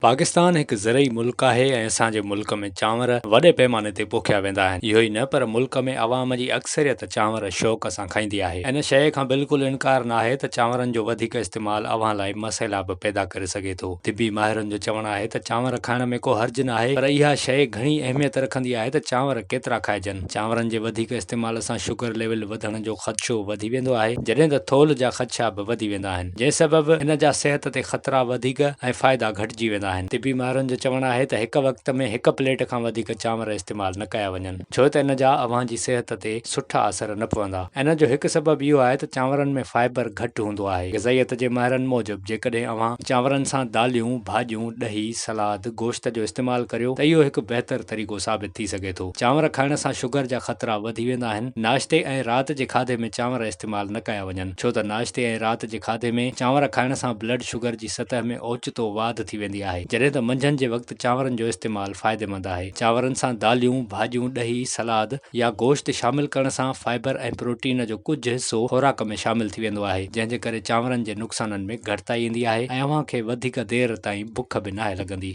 پاڪستان هڪ زرعي ملڪ آهي ۽ اسان جي ملڪ ۾ چانور وڏي پيماني تي پوکيا ويندا آهن. اهو ئي نه پر ملڪ ۾ عوام جي اڪثريت چانور شوق سان کائيندي آهي. ان شيء کان بلڪل انڪار ناهي ته چانورن جو وڌيڪ استعمال اوهان لاء مسئلا به پيدا ڪري سگهي ٿو. طبي ماهرن جو چوڻ آهي ته چانور کائڻ ۾ ڪو حرج ناهي پر اها شيء گهڻي اهميت رکندي آهي ته چانور ڪيترا کائجن. چانورن جي وڌيڪ استعمال سان شگر ليول وڌڻ جو خدشو وڌي ويندو آهي جڏهن ته ٿولهه جا خدشا به وڌي ويندا آهن. جنهن سبب ان جا صحت تي خطرا وڌيڪ ۽ فائدا گهٽجي ويندا آهن. طبي ماهرن جو چوڻ آهي ته هڪ وقت ۾ هڪ پليٽ کان وڌيڪ چانور استعمال نه ڪيا وڃن ڇو ته ان جا اوهان جي صحت تي سٺا اثر نه پوندا. ان جو هڪ سبب اهو آهي ته چانورن ۾ فائبر گهٽ هوندو آهي. غذائيت جي ماهرن موجب جيڪڏهن اوهان چانورن سان داليون، ڀاڄيون، ڏهي، سلاد، گوشت جو استعمال ڪريو ته اهو هڪ بهتر طريقو ثابت ٿي سگهي ٿو. چانور کائڻ سان شگر جا خطرا وڌي ويندا آهن. ناشتي ۽ رات جي کاڌي ۾ چانور استعمال نه ڪيا وڃن. ڇو ته ناشتي ۽ رات جي کاڌي ۾ چانور کائڻ سان بلڊ شگر جي سطح ۾ اوچتو واڌ ٿي ويندي آهي، جڏهن ته منجهند جي وقت چانورن جو استعمال فائديمند آهي. چانورن سان داليون، ڀاڄيون، ڏهي، سلاد يا گوشت شامل ڪرڻ سان فائبر ۽ پروٽين جو ڪجهه حصو خوراڪ ۾ شامل ٿي ويندو آهي، جنهن جي ڪري چانورن جي نقصانن ۾ گهٽتائي ايندي آهي ۽ اوهان کي وڌيڪ دير تائين بک به ناهي لڳندي.